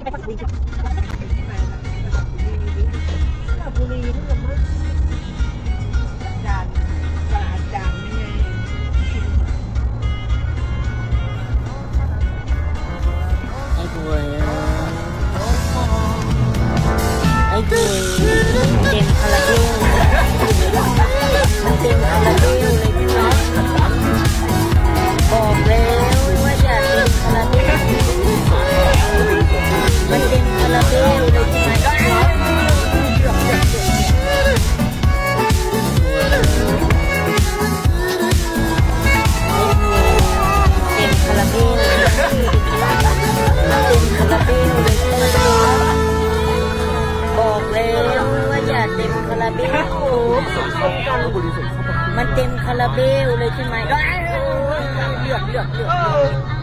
ລະບຸຣີພຸ້ນລະມັ້ງ ອາຈານ ອາຈານນີ້ໄງ ໄອ້ໂຫຍ ໄອ້ໂຫຍ ເຕັມຄາລາເບວ ມັນເຕັມຄາລາເບວເລີຍພີ່ນ້ອງ ບອກແລ້ວວ່າຢ່າເຕັມຄາລາເບວ ມັນເຕັມຄາລາເບວເລີຍພີ່ນ້ອງ. ເຕັມຄາລາເບວ ເຕັມຄາລາເບວເລີຍ ບອກແລ້ວວ່າຢ່າເຕັມຄາລາເບວ ມັນເຕັມຄາລາເບວເລີຍ ໃຊ່ໄໝ?